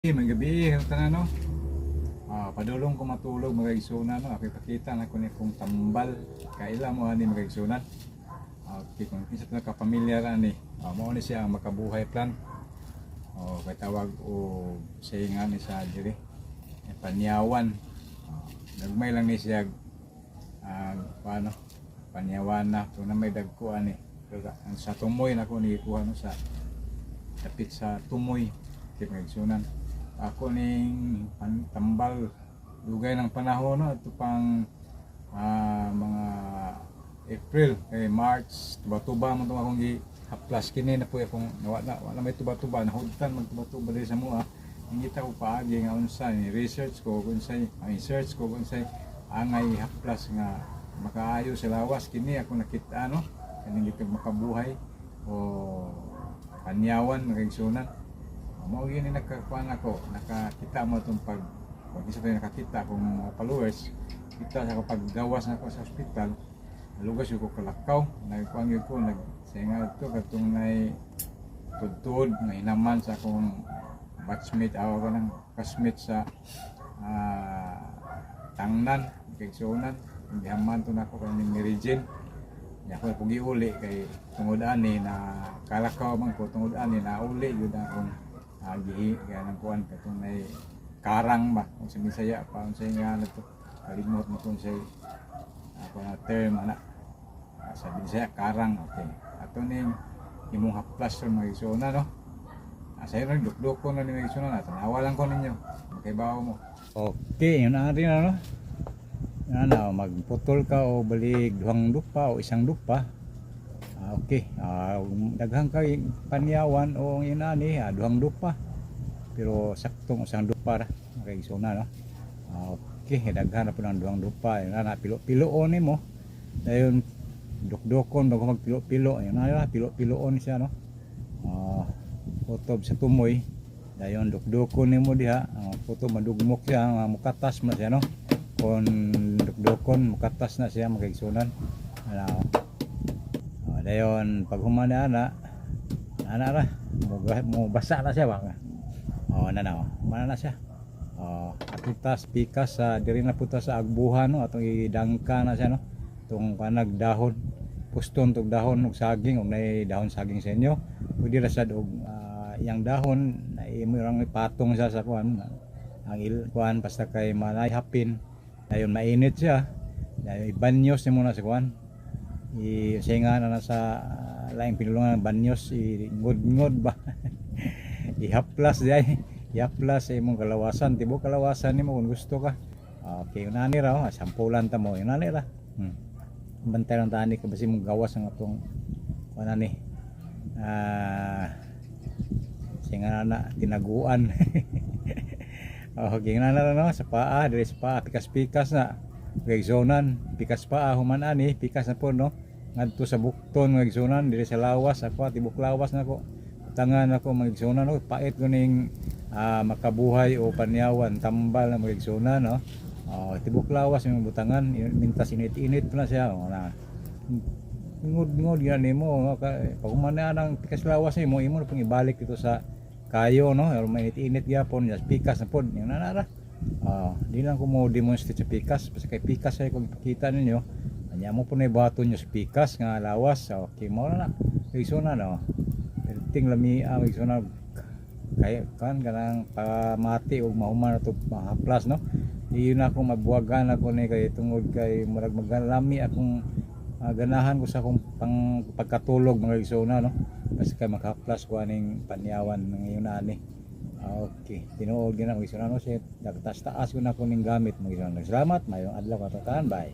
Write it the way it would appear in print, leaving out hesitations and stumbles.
May gabi tanan, no. Padulong ko matulog, mga igsunan, no. Ako ipakita na ko ni kung tambal kaila mo ani, mga igsunan. Okay, kung kinsa ta ka pamilyar ani, mao ni siya ang makabuhay plant. Oh, kay tawag o sayingan ni sa diri. Eh, panyawan. Nagmay lang ni siya paano panyawan na kung na may dagko ani. Pero ang sa tumoy na ko ni kuha, no, sa dapit sa tumoy kay mga igsunan. Ako ning tambal dugay ng panahon, no, ato pang mga April kay March, tuba-tuba man tong akong gi haplas kini na po akong nawa na wala may tuba-tuba, nahudtan magtuba-tuba diri sa mua. Nangita ko paagi nga unsa ni research ko kung unsay ang search ko kung unsay angay haplas nga makaayo sa lawas. Kini ako nakita, no, kaning gitag makabuhay o panyawan, mga igsunan. Mao gyud ni nakakuan ako, nakakita mo itong pag isa tayo nakakita akong mga followers, kita sa kapag gawas na ako sa ospital, nalugas yung ko kalakaw, nagkuan gyud ko, nag sa ito katong nay tudtud nga hinaman sa akong batchmate ako ko ng classmate sa Tangnan, kay sunan gihaman to nako kay ning Mary Jane. Nya ako pug uli kay tungod ani na kalakaw man ko, tungod ani na uli gyud akong gihi kaya nang kuan katong nay karang ba kung sa Bisaya pa, unsay nga to, kalimot mo kung say ako na term ana. Sa Bisaya karang. Okay, ato ning imong haplas sa mga isuna, no. Sa rin dukdukon na ni mga isuna na tanawa lang ko ninyo, makaibaw mo. Okay, yun na rin, ano ano, magputol ka o balig duhang dupa o isang dupa. Okay, daghang kay panyawan o ang inani, duhang dupa, pero saktong isang dupa ra, mga isuna, no. Okay, daghan na po ng duhang dupa. Yun na, pilo-piloon nimo, dayon dukdukon bago magpilo-pilo. Yun na, pilo-piloon siya, no. Kutob sa tumoy, dayon dukdukon nimo diha ang kutob, madugmok siya, mukatas man siya, no. Kung dukdukon, mukatas na siya, mga igsunan. Ano, dayon pag human na ana ana ra mo, mo basa na siya ba. Oh, na na, oh. Mana na siya. Oh, ato tas pikas sa diri na puta sa agbuhan, no, atong idangka na siya, no, tong kanag dahon, puston tog dahon og saging. Og nay dahon saging sa inyo, pwede ra sad og iyang dahon na imo rang ipatong siya sa kuan, ang kuan, basta kay manay hapin. Dayon mainit siya, dayon ibanyos nimo na sa kuan, i singa na na sa laing pinulungan ng banyos, i ngod-ngod ba, ihaplas di ihaplas sa imong kalawasan, tibuok kalawasan nimo kung gusto ka. Okay, yun ani ra, oh, sampulan ta mo, yun ani ra. Bantay lang tani ka basi mong gawas ang atong kuan ani, singa na tinaguan. Okay na na, no, sa paa, diri sa paa, pikas-pikas na. Gaysonan, pikas paa, human ani, pikas na po, no. Ngadto sa bukton, mga igsunan, diri sa lawas ako, tibok lawas nako. Tangan ako, mga igsunan, no, pait ko ning makabuhay o panyawan, tambal na, mga igsunan, no. Oh, tibok lawas yung butangan, mintas init-init pa na siya, oh, na. Ngod-ngod yan nimo, pag human na ang pikas lawas nimo, imo na pong ibalik dito sa kayo, no, pero mainit-init gyapon, yes, pikas na pod, yung nanara. Di lang ko mo demonstrate sa pikas, basta kay pikas ay kung ipakita ninyo, anya mo po na ibato nyo sa pikas nga lawas. Okay, mo na na. Igsoon na, no. Perting lami ang igsoon na kay kan kanang pamati og mahuman na to mahaplas, no. Di na ako mabuwagan ako ni kay tungod kay murag magalami akong ganahan ko sa akong pang pagkatulog, mga igsoon, no. Basta kay makahaplas ko aning panyawan ng iyon ani. Okay, tinuod gyud na, mga igsoon, no, siya taas-taas ko na ko ning gamit, mga igsoon. Salamat, mayong adlaw katataan, bye.